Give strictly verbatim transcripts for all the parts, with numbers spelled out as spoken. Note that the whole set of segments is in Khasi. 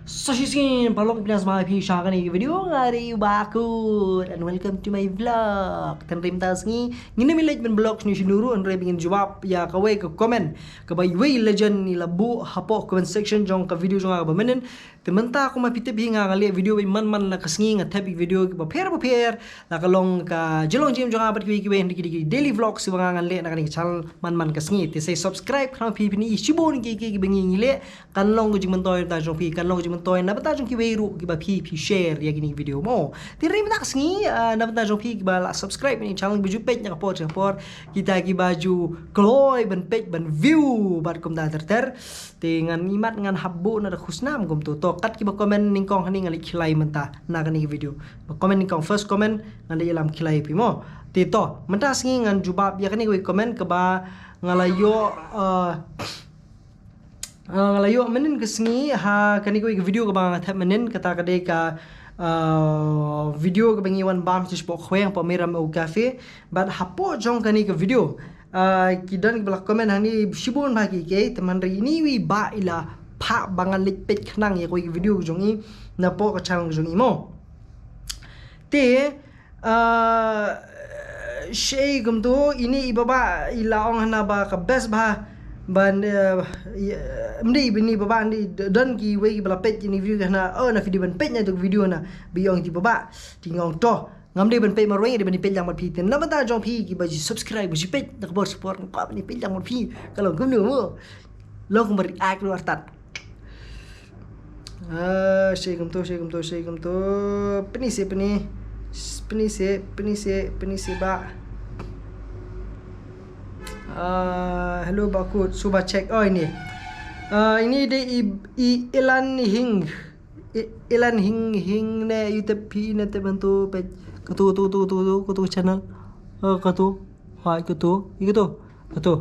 Sa shisien paralok, ïa phi sha kane ka video, nga dei u Bah Kut and welcome to my vlog. Te hynrei mynta ka sngi ngin ym leit ban vlog shano shano ruh, hynrei ba ngin jubab ïa kawei ka comment kaba iwei i legend i la buh hapoh comment section jong ka video jong nga kaba mynnin. Te mynta kumba phi tip hi, nga nga leh video ba man man la ka sngi, nga thep video kiba pher ba pher, la ka long ka jinglong jingim jong nga bad kiwei kiwei, hynrei ki dei ki daily vlogs ba nga ngan leh na kane ka channel man man ka sngi. Te sa subscribe khnang phi phin ïohi shibun ki ki kiba ngi ngi leh. Kan long ka jingmyntoi na bynta jong phi, kan long ka jingmyntoi na bynta jong kiwei ruh kiba phi phi share ïa kine ki video mo. Te hynrei mynta ka sngi, ah, na bynta jong phi kiba la subscribe ïa kane ka channel, kiba ju peit na ka por sha ka por, kita kiba ju kloi ban peit ban view bad kumta ter ter. Te ngan imat ngan hap buh na da khusnam kumto. To kat kiba comment nyngkong hangne ngan leit khlei mynta na kane ka video. Ba comment nyngkong, first comment, ngan da ïalam khlei phi mo. Te to mynta sngi ngan jubab ïa kane kawei comment kaba nga la ïoh, uh, uh, nga la ïoh mynnin ka sngi ha kane kawei ka video kaba nga thep mynnin, kata ka dei ka, uh, video kaba ngi wan bam sha shapoh khweng, hapoh Mira Meu Cafe. Bad hapoh jong kane ka video, ah, ki don kiba la comment hangne shibun bha ki ki, te hynrei ine iwei i bah i la phah ba ngan leit peit khnang ïa kawei ka video ka jong i napoh ka channel ka jong i mo. Te, ah, shaei kumto, ine i bah bah i la ong hana ba ka best bha ban, eh, i, eh, ym dei ba ine i bah bah, ym dei, don kiwei kiba la peit ine i video ka hana, oh, na phi dei ban peit na ito ka video na, ba i ong ito i bah bah. Te nga ong to, ngam dei ban peit marwei, dei ban peit lang bad phi. Te na bynta jong phi kiba ju subscribe, ba ju peit na ka por sha ka por, nga kwah ban peit lang bad phi. Ka long kumno mo? Long kumba react ruh artat. Ah, shaei kumto, shaei kumto, shaei kumto. Pyni seh, pyni. Pyni seh, pyni seh, pyni seh bah. Ah, hello Bah Kut, suba check. Oh, ine. Ah, ine dei i, i Ilan Hing. I, Ilan Hing Hing ne, ïa u tip phi ne, tip hangto peit. Kato, kato, kato, kato, kato channel. Eh, kato. Hai, kato. Ïa kato. Kato.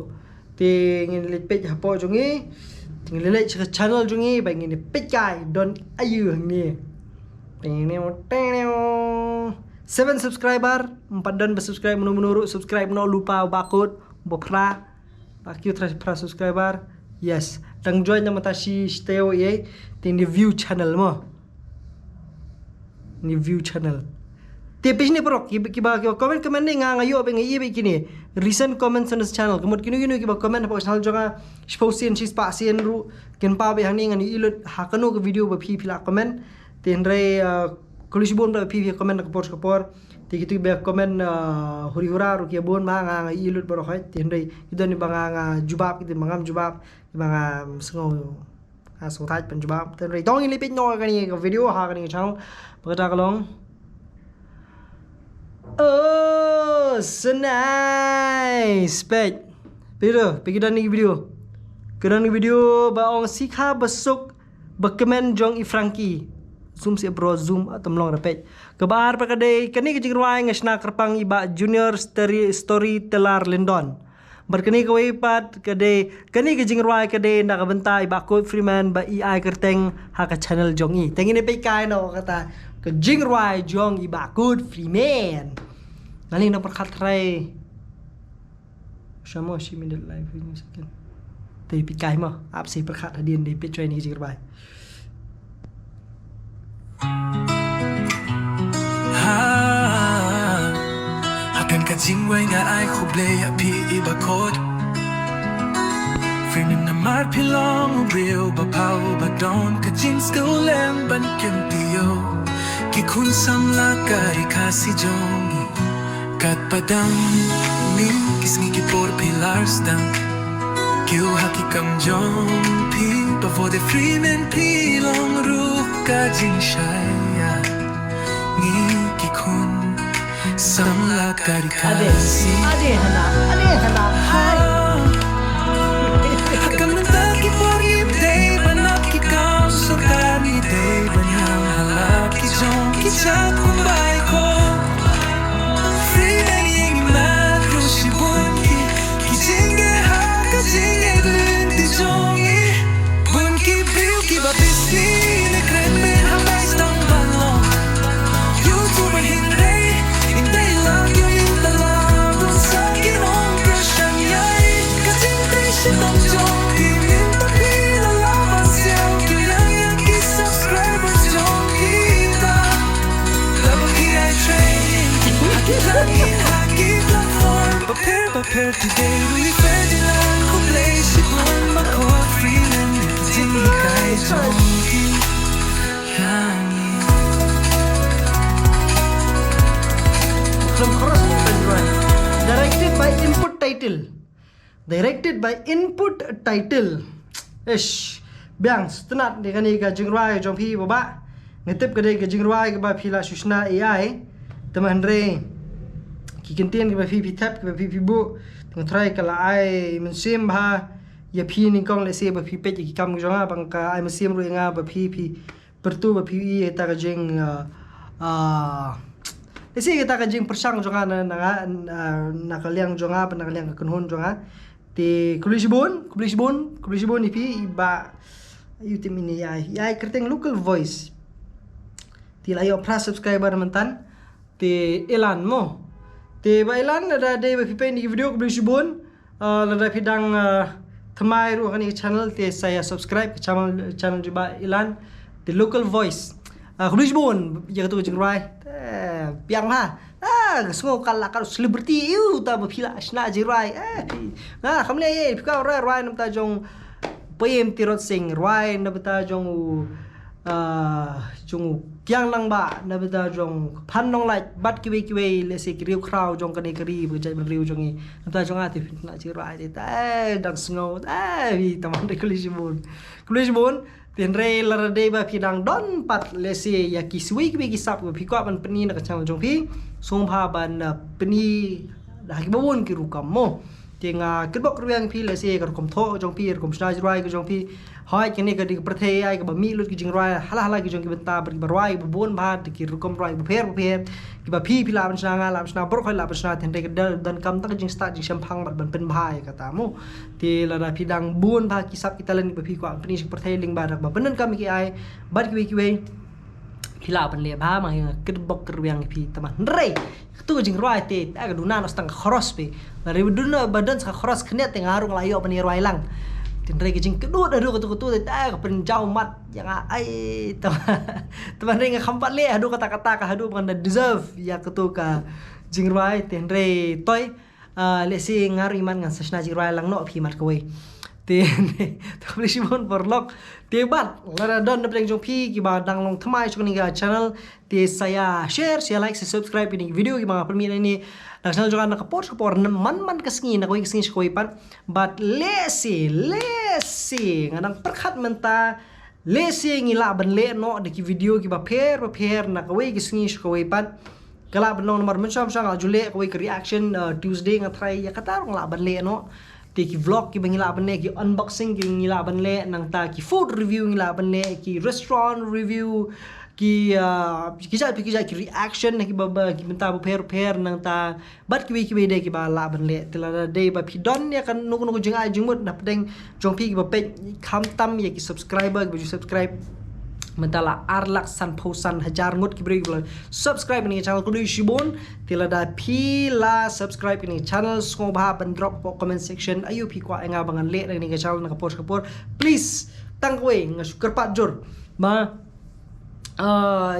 Te ngin leit peit hapoh jong i. Te ngin leit sha ka channel jong i ba ngin peit kai don aïu hangne. Teng neu, teng neu. Seven subscriber, ym pat don ba subscribe, mano mano ruh subscribe noh lypa, Bah Kut, ba phra. Ba kiew trai phra subscriber. Yes. Dang join na mynta shi shi taïew ïa. Te ine view channel mo. Ine view channel. Te phi shane paralok, kiba, kiba, kiba comment, comment ne nga, nga ïoh ba nga ïoh ba kine. Recent comments on this channel. Ka mut kino kino kiba comment hapoh channel jong nga, shiphew sien, shispah sien ruh, kin paw ba hangne ngan ïohi lut ha kano ka video ba phi phi la comment. Te hynrei, ah, khublei shibun ba phi phi comment na ka por sha ka por. Te kito kiba comment, ah, huri hura ruh ki bun, ma nga nga ïohi lut baroh hi. Te hynrei ki don kiba nga nga jubab, kito ba ngam jubab, kiba nga, mm, sngew, nga sngewthuh ban jubab. Te hynrei to ngin leit peit noh kane ka video ha kane ka channel. Ba kata ka long. Oh, so nice. Peit. Peit ruh, peit ki don ine ki video. Ki don ine ki video ba ong sikha ba suk ba kmen jong i Frankie. Zoom seh bro, zoom, ah, tam long re peit. Kaba ar pat ka dei, kane ka jingrwai nga shna kyrpang i Bah Junior Story, Storyteller Lyndon. Bad kane kawei pat ka dei, kane ka jingrwai ka dei na ka bynta i Bah Kut Freeman ba i ai kyrteng ha ka channel jong i. Te ngin peit kai noh kata ka jingrwai jong i Bah Kut Freeman. Ngan leit noh pyrkhat trai. Shamo shi minit live ini second. Te peit kai mo, ap sa pyrkhat hadien, te peit choi ine ka jingrwai. Ha, ha kane ka jingwai nga ai khublei ïa phi i Bah Kut Freeman namar phi long u briew ba paw ba don ka jingskhem ban kyntiew ki khun samla ka ri Khasi jong ngi. Katba dang mih ki sngi ki por phi la sdang kiew ha ki kam jong phi, ba voh de Freeman phi long ruh ka jingshai ïa ngi ki khun samla ka ri Khasi. Ade hana, ade hana, hai. Ha ka mynta ki por ngim dei ban ap ki kam sorkar, ngi dei ban ïam ha la ki jong ki jait kumba i Kut Freeman. Ïa ngi mat ruh shibun ki, ki jingeh ha ka jingeh lynti jong ngi. Bun ki briew kiba phi sngewsih ne kren beiñ ha bai sdang ban long YouTuber, hynrei ym dei lang ïa ngi, la la don sa ki nongkyrshan ïa i. Ka jingtei shitom jong ki mynta phi la lah ban siew, kiew ïa ngi ki subscribe. Her today we fed ilang khublei shibun ma ka wa free len jing kai jong ki. Directed by Input Title. Directed by Input Title. Ish. Biang sngewtynnat de kane ka jingrwai jong phi baba. Nga tip ka dei ka jingrwai kaba phi la shu shna A I. Te hynrei ki kyntien kiba phi phi thep kiba phi phi buh. Te nga trai ka la ai mynsiem bha ïa phi nyngkong lehse ba phi peit ïa ki kam jong nga ba ka ai mynsiem ruh ïa nga ba phi phi pyrtu ba phi ïa ta ka jing lehse ïa ta ka jing pyrshang jong nga na na ka liang jong nga ba na ka liang ka kynhun jong nga. Te khublei shibun, khublei shibun, khublei shibun ïa phi ba ïa u tip mini ïa ïa kyrteng Local Voice. Te la ïoh phra subscriber myntan. Te Ilan mo. Te ba Ilan lada dei ba phi peit ïa ki video khublei shibun. Lada phi dang thymmai ruh kane ka channel te sa ïa subscribe ka channel channel jong ba Ilan. Te Local Voice. Khublei shibun ïa katu ka jingrwai. Biang ha. Ah, ka sngew ka la ka celebrity ïa uta ba phi la shna jingrwai. Eh, phi. Nga kham leh ïa phi ka rwai rwai namta jong Payem Tirot Sing rwai namta jong u ah jong u Kiang Nangbah namta jong Phan Nonglait bad kiwei kiwei lehse ki riew khraw jong kane ka ri ba ka jaitbynriew jong ngi namta jong nga te phi la jingrwai te dang sngew te phi tang ban khublei shibun. Khublei shibun. Te hynrei lada dei ba phi dang don pat lehse ïa ki shuwa kiwei ki sap ba phi kwah ban pyni na ka channel jong phi. Sngewbha ban pyni da ha kiba bun ki rukom mo. Te nga kitbok rwiang phi lehse ka rukom thoh jong phi rukom shna jingrwai ka jong phi. Hoi kane ka dei ka pyrthei ai kaba mih lut ki jingrwai hala hala ki jong ki bynta bad kiba rwai kiba bun bha te ki rukom rwai kiba pher ba pher. Kiba phi phi lah ban shna nga lah ban shna baroh hoi lah ban shna te hynrei ka don kam tang ka jingstad jingshemphang bad ban pynbha ïa kata mo. Te lada phi dang bun bha ki sap ki talent ba phi kwah pyni sha ka pyrthei lyngba da kaba pyndonkam ïa ki ai bad kiwei kiwei. Phi lah ban leh bha ma nga kitbok rwiang phi tang ban hynrei. Katu ka jingrwai te ta ka duna noh tang ka khros phi. Lada duna ba don sa ka khros khyndiat te nga ruh nga la ïoh ban ïa rwai lang. Te hynrei ka jingkdud haduh katu katu te ta ka pynjaw mat ïa nga ai tang ban hynrei nga kham pat leh haduh kata kata ka haduh ban da deserve ïa katu ka jingrwai te hynrei toi. Lehse nga ruh imat ngan sa shna jingrwai lang noh phi mat kawei. Te khublei shibun paralok. Te bad lada don na pdeng jong phi kiba dang long thymmai sha kane ka channel te sa ïa share sa ïa like sa subscribe ïa kine ki video kiba nga pynmih nangne na ka channel jong nga na ka por sha ka por man man ka sngi na kawei ka sngi sha kawei pat. Bad lehse lehse nga dang pyrkhat mynta lehse ngi lah ban leh noh da ki video kiba pher ba pher na kawei ka sngi sha kawei pat. Ka lah ban long namar mynshwa mynshwa nga ju leh kawei ka reaction Tuesday nga try ïa kata ruh nga lah ban leh noh. Te ki vlog kiba ngi lah ban leh ki unboxing kiba ngi lah ban leh nangta ki food review ngi lah ban leh ki restaurant review ki ki jait ki jait ki reaction na kiba ki bynta ba pher pher nangta bad kiwei kiwei de kiba lah ban leh te lada dei ba phi don ïa kano kano ka jingai jingmut na pdeng jong phi kiba peit khamtam ïa ki subscriber kiba ju subscribe mynta la ar lak sanphew san hajar ngut ki briew kiba la subscribe ïa kane ka channel khublei shibun. Te lada phi la subscribe ïa kane ka channel sngewbha ban drop hapoh comment section aïu phi kwah ïa nga ba ngan leh ïa kane ka channel na ka por sha ka por. Please tang kawei nga shu kyrpad jur ba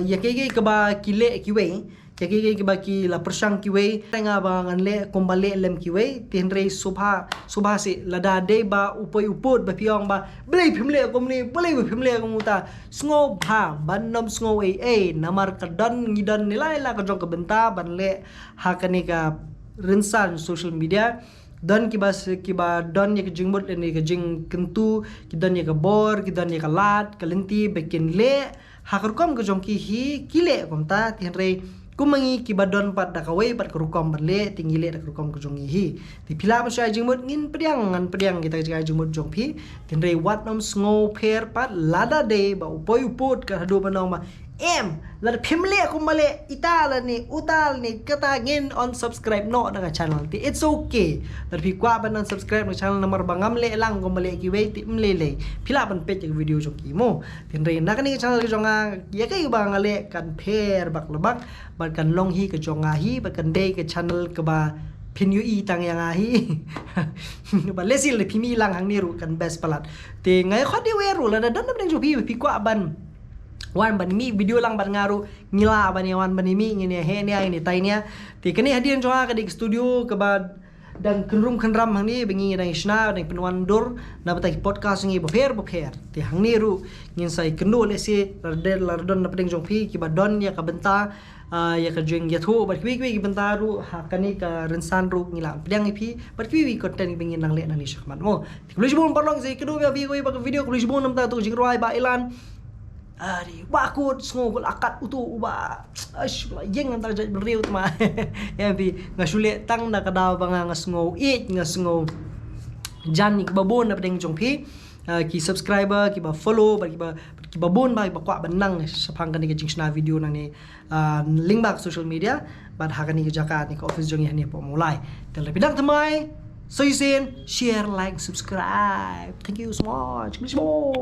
ïa kiei kiei kaba ki leh kiwei Ïa kiei kiei kiba ki la pyrshang kiwei, nga ba ngan leh kumba leh lem kiwei, te hynrei sngewbha, sngewbha seh lada dei ba u poi u pud ba phi ong ba balei phim leh kumne, balei ba phim leh kum uta. Sngewbha ban ym sngew ei ei namar ka don ngi don ne la ne la ka jong ka bynta ban leh ha kane ka rynsan social media. Don kiba kiba don ïa ka jingmut ne ka jingkyntu, ki don ïa ka bor, ki don ïa ka lad, ka lynti ba kin leh ha ka rukom ka jong ki hi, ki leh kumta, te hynrei kum ma ngi kiba don pat da kawei pat ka rukom ban leh, te ngi leh da ka rukom ka jong ngi hi. Te phi lah ban shu ai jingmut, ngin pdiang, ngan pdiang kita ka jingai jingmut jong phi. Te hynrei wat nym sngew pher pat lada dei ba u poi u pud ka haduh ban ong ba em lada phim leh kumba leh ita lane uta lane kata ngin unsubscribe noh na ka channel. Te it's okay lada phi kwah ban unsubscribe na ka channel namar ba ngam leh lang kumba leh kiwei, te ym lei lei. Phi lah ban peit ïa ka video jong ki mo. Te hynrei na kane ka channel ka jong nga ïa kaei ba nga leh kan pher bak la bak bad kan long hi ka jong nga hi bad kan dei ka channel kaba phin ïohi tang ïa nga hi. Ba lehse lada phim ïohi lang hangne ruh kan best palat. Te nga ïa khot ïa wer ruh lada don na pdeng jong phi ba phi kwah ban wan ban mih video lang bad nga ruh ngi lah ban ïa wan ban ïa mih ngin ïa heh nia ngin ïa tai nia. Te kane hadien jong nga ka dei ka studio kaba Dang kynrum kynram hangne ba ngi dang shna, dang pynwandur na bynta ki podcast ngi bapher bapher. Te hangne ruh ngin sa ïakynduh lehse lada don na pdeng jong phi kiba don ïa ka bynta, ah, ïa ka jingïathuh bad kiwei kiwei ki bynta ruh ha kane ka rynsan ruh ngi la pdiang ïa phi bad kiwei kiwei content ba ngin nang leh nangne shakhmat mo. Te khublei shibun paralok, sa ïakynduh ïa phi ha kawei pat ka video. Khublei shibun namar uto u jingrwai Bah Ilan. Ari, ba kut sngew ba la kat uto uba. Ash, la ïeng ngan ta jait briew tma. Ïa phi, nga shu leh tang da ka daw ba nga, nga sngew ïeit, nga sngew jan ïa kiba bun na pdeng jong phi. Ah, ki subscriber, kiba follow, bad kiba, kiba bun ba, kiba kwah ban nang shaphang kane ka jingshna video nangne, ah, lyngba ka social media, bad ha kane ka jaka ne ka office jong ngi hangne hapoh Mawlai. Te lada phi dang thymmai, sa shisien, share, like, subscribe. Thank you so much. Khublei shibun.